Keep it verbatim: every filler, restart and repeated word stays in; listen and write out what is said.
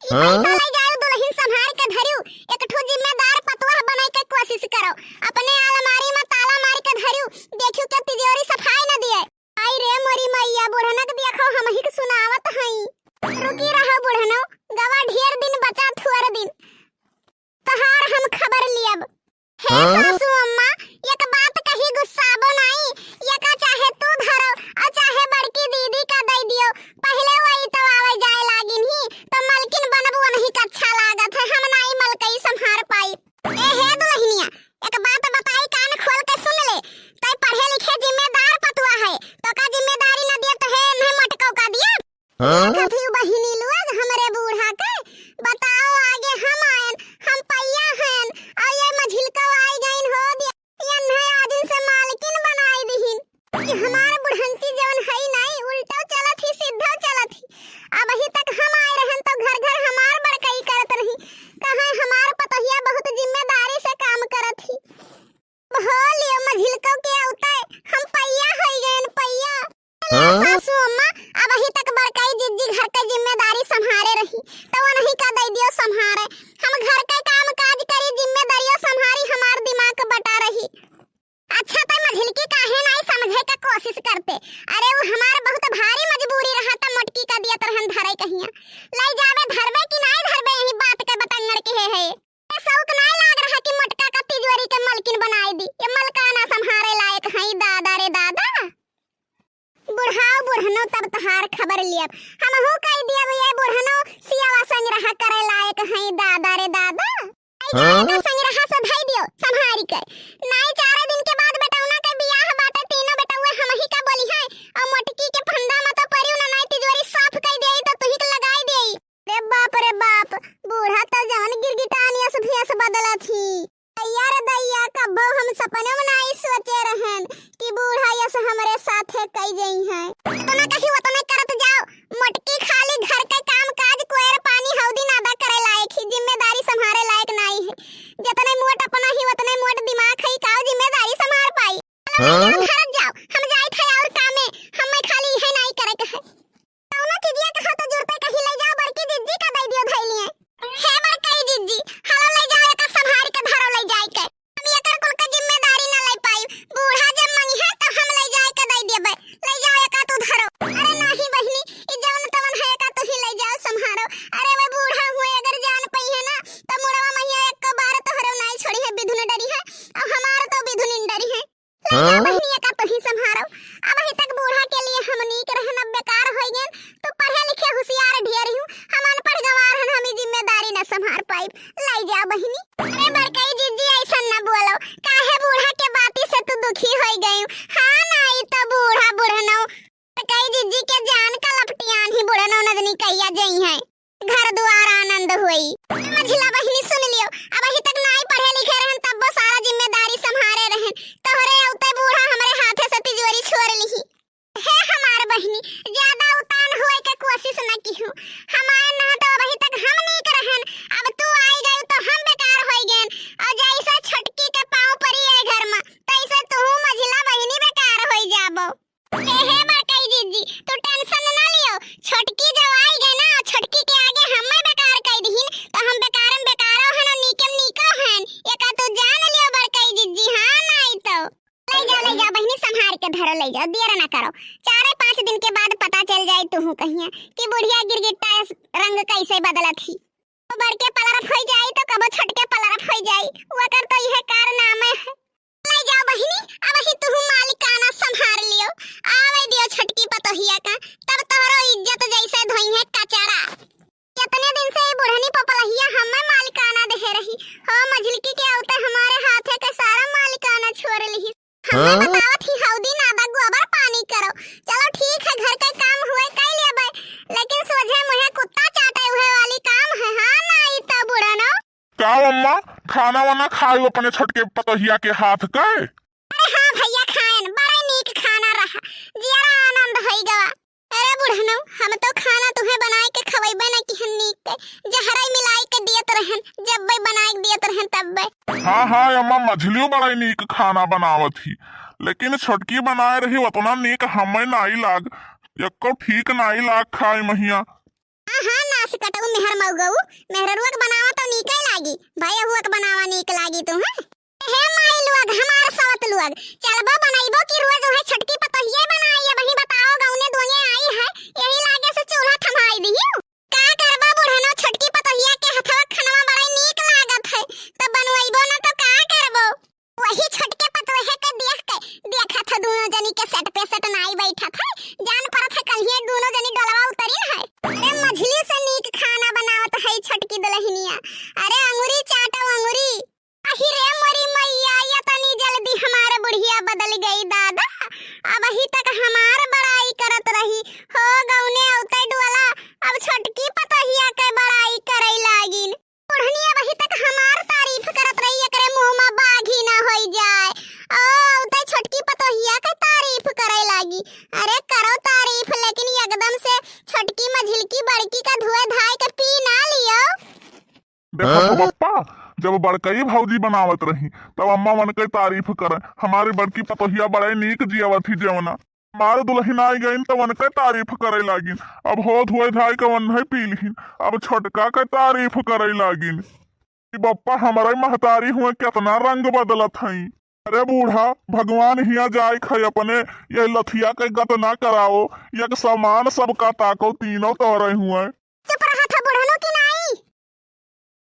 ई हाँ? पैसा लइ जाओ, दुलहिन सम्हार के धरियो, एक ठो जिम्मेदार पतोह बनै के कोसिस करो। अपने आलमारी मा ताला मारि के धरियो, देखियो के तिजोरी सफाइ न दिए। आई रे मोरी मइया, बुढ़नक देखो हमहीं के सुनावत हई। रुकी रहो बुढ़नो, गवा ढेर दिन बचा थोर दिन। तोहार हम खबर लियब। हे हाँ? सासू अम्मा, एक बात कही गुस्साबो नाई, एका चाहे तू धरो अउ चाहे बड़की दीदी का दइ दियो। पहिले वही तो आवै जाए लागिन ही, तो मलकिन बनबू उनही का अच्छा लागत है, हम नाई मलकई सम्हार पाई। ए हे दुलहिनिया, एक बात बताई, कान खोल के सुन ले, तै पढ़े लिखे जिम्मेदार पतुआ है, तोका जिम्मेदारी न दिए तो हे नहीं मोटकौ का दिए। हाँ? कथी बहिनी लोग हमरे बूढ़ा के बताओ, आगे हम आयन, हम पइया हयन, अउ ये मझिलका आइ गइन हो दिया, ये अन्है आजिन से मालकिन बनाइ दिहिन। कि हमार बुढ़ंची जवन हई नाई, उल्टो चलत ही, सीधो चलत ही। अबही तक हम आए रहन तो घर घर हमार बड़कई करत रही, कहाँ हमार पतोहिया बहुत जिम्मेदारी से काम करत ही। हो लियो मझिलको के अउतै, हम पइया होइ गयन, पइया। हाँ? सासू अम्मा, अबही तक बड़कई जिज्जी घर के जिम्मेदारी सम्हारे रही, तो उनही का दइ दियो सम्हारे। हम घर के काम काज करी, जिम्मेदारियो सम्हारी, हमार दिमाग बटा रही। अच्छा, तै मझिलकी काहे नाई समझे के कोसिस करते? अरे, उ हमार बहुत भारी मजबूरी रहा, त मोटकी का दियत रहन धरे कहिया। लइ जाबे धरबे कि नाई धरबे, यही बात के बतंगड़ के हे है। ए, शौक नाई लाग रहा कि मोटका का तिजोरी के मलकिन बनाइ दी। ये मलकाना सम्हारे लायक हई, दादा रे दादा। बुढ़ाओ बुढ़नो, तब तोहार खबर लियब। हमहू कहि दियब, ये बुढ़नो सियावा संग रहा करे लायक हई, दादा रे दादा। आई हाँ? जाए का संग रहा से धई दियो, सम्हारी के। नाई चारे दिन के बाद बेटौना के बियाह बाटे, तीनों बेटौआ हमही का बोली है। अउ मोटकी के फंदा में तो परियो ना, नाई तिजोरी साफ कइ देई तो तुही के लगाई देई। रे बाप रे बाप, बूढ़ा तो जवन गिरगिटान यस भेस बदलत ही। दैया रे दैया, कब्बो हम सपनो में नाई सोचे रहन कि बूढ़ा यस हमरे साथे कइ जइहैं। इतना कही उतने करत जाओ, मोटकी खाली घर के काम काज, कोयर पानी, हौदी नादा करे लायक ही, जिम्मेदारी सम्हारे लायक नाई है। जतने मोट अपना ही उतने मोट दिमाग है, काउ जिम्मेदारी सम्हार पाई। चलो हाँ? भैया, धरत जाओ, हम जाइत है और कामे, हमें खाली इहे नाई करे के है। कौनो चीजिया कहो तो जुरते कहीं लइ जाओ, बड़की जिज्जी का दइ दियो धइलिए। हे बड़कई जिज्जी, हलो लइ जाओ, एका सम्हारी के धरो लइ जाए के। हम एकर कुल के जिम्मेदारी न लइ पाई। बूढ़ा जब मंगिहैं तो हम लइ जाए के दइ देबे। लइ जाओ एका तू धरो। अरे नाही बहिनी, ई जवन तवन है एका तू ही लइ जाओ सम्हारो। अरे वे बूढ़ा हुए अगर जान पइहैं ना, तो मुड़वा मइया एक्को बार तोहरो नाई छोड़िहैं, बिधुन डरिहैं, अउ हमार तो बिधुन डरिहैं। लइ जा हाँ? बहिनी, एका तुही सम्हारो। अबही तक बूढ़ा के लिए हम नीक रहन, अब बेकार होइ गएन। तू पढ़े लिखे हुसियार ढेर हू, हम अनपढ़ गंवार हन, हम ई जिम्मेदारी न सम्हार पाइब। लइ जा बहिनी। अरे बड़कई जिज्जी, अइसन न बोलो, काहे बूढ़ा के बाती से तू दुखी होइ गयू? हाँ, नाई तो बूढ़ा बुढ़नो, बड़कई जिज्जी के जान का लपटियान ही बुढ़नो नदनी कहिया जइहैं। घर दुआर आनंद होई। मझिला बहिनी सुन लियो, अबही तक नाई पढ़े लिखे रहन, तब्बो सारा जिम्मेदारी सम्हारे रहन। तोहरे अउते बूढ़ा हमरे हाथे से तिजोरी छोर लिही। हे हमार बहिनी, ज्यादा उतान होए के कोसिस न किहू। हमार ना तो अबही तक हम नीक रहन, अब तू आइ गयू तो हम बेकार होइ गएन। अउ जइसे छोटकी के पाँव परी ए घर मा, तइसे तू मझिला बहिनी बेकार होइ जाबो। हे, हे बड़कई जिज्जी, तू tension ना लियो। छोटकी जब आइ गए ना, छोटकी के आगे हम्मे बेकार कइ दिहिन, तो हम बेकारम बेकारो हन अउ नीकम नीको हन। एका तू जान लियो बड़कई जिज्जी, हाँ नाई तो। लइ जा, लइ जा बहिनी, सम्हार के धरो, लइ जा, देर ना करो। चारे पाँच दिन के बाद पता चल जाई तुहू कहिया कि बुढ़िया गिरगिट्टा रंग कइसे बदलत ही। कबो बड़के पलरप होइ जाई तो कबो छोटके पलरप होइ जाई। ओकर तो इहे कारनामे है। लइ जाओ बहिनी, अबही तुहू मालिकाना सम्हार लियो। आवै दियो छोटकी पतोहिया का, तब तोहरो इज्जत जइसे धोइहैं कचरा। केतने दिन से ई बुढ़नी पपलहिया हम्मे मालिकाना देहे रही। हो मझिलकी के अउते हमरे हाथे के सारा मालिकाना छोर लिही। हम्मे हाँ? बतावत ही हौदी नादा गोबर पानी करो। चलो ठीक है, घर के काम हुए कइ लेबै, लेकिन सोझे मुँहे कुत्ता चाटे उहे वाली काम है। हाँ नाई तो बुढ़नो। का अम्मा, खाना वाना खायू अपने छोटके पतोहिया के हाथ के? अरे हाँ भइया, खाएन, बड़ा नीक खाना रहा, जियरा आनंद होइ गवा। अरे बुढ़नो, हम तो खाना तुहे बनाए के खवइबे न किहन नीक के, जहरई मिलाए के दियत रहन, जब्बे बनाए के दियत रहन तब्बे। हाँ, हाँ, अम्मा, मझलियो बड़ा नीक खाना बनावत ही, लेकिन छोटकी बनाए रही, उतना नीक हमें नाई लाग, एको ठीक नाई लाग खाए महिया। हाँ, हाँ, नास कटऊ मेहर मउगऊ, मेहररुआ के बनावा तो नीके लागी, भयहुआ के बनावा नीक लागी तू, हैं? हे माई लोग, हमार सवत लोग, चलबो बनइबो कि रोज उहे छोटकी पतोहिए बनाई? अबहीं बताओ, गउने दुनिया आई है, यही लागे से चूल्हा थमाई दिहियो। का करबो बुढ़नो, छोटकी पतोहिया के हथवा खनवा बड़ा नीक लागत है, तब बनवइबो ना तो का करबो? वही छोटके पतोहे के देख के, देखत ह दूनो जनी के सट पे सट नाई बैठत है, जान परत है कल्हिये दूनो जनी डोलवा उतरिन है। अरे मझली से नीक खाना बनावत है छोटकी दुलहिनिया, अरे अंगुरी चाटो अंगुरी। अहि रे मोरी मैया, या तनी जल्दी हमार बुढ़िया बदल गई दादा। अबही तक हमार बड़ाई करत रही, हो गउने अउते डोला, अब छोटकी पतोहिया के बड़ाई करइ लागिन। बुढ़नी अबही तक हमार तारीफ करत रही, एकरे मुँह मा बाघी ना होइ जाए। ओ, अउते छोटकी पतोहिया के तारीफ करइ लागी। अरे करो तारीफ, लेकिन एकदम से छोटकी मझिलकी बड़की का धोए धाए के पी ना लियो। देखत हो बप्पा, जब बड़कई भौजी बनावत रही, तब अम्मा वनके तारीफ करे, हमारी बड़की पतोहिया बड़े नीक जियवत ही जेवना। हमार दुलहिन आई गइन, तब वनके तारीफ करइ लागिन। अब हो धोए धाए के वन्हइ पी लिहिन, अब छोटका के तारीफ करइ लागिन। ई बप्पा, हमरे महतारी हुए केतना रंग बदलत हई। अरे बूढ़ा, भगवान हिया जाए खै अपने, ये लथिया के गत ना कराओ, एक समान सबका ताको, तीनों तोरे हुए।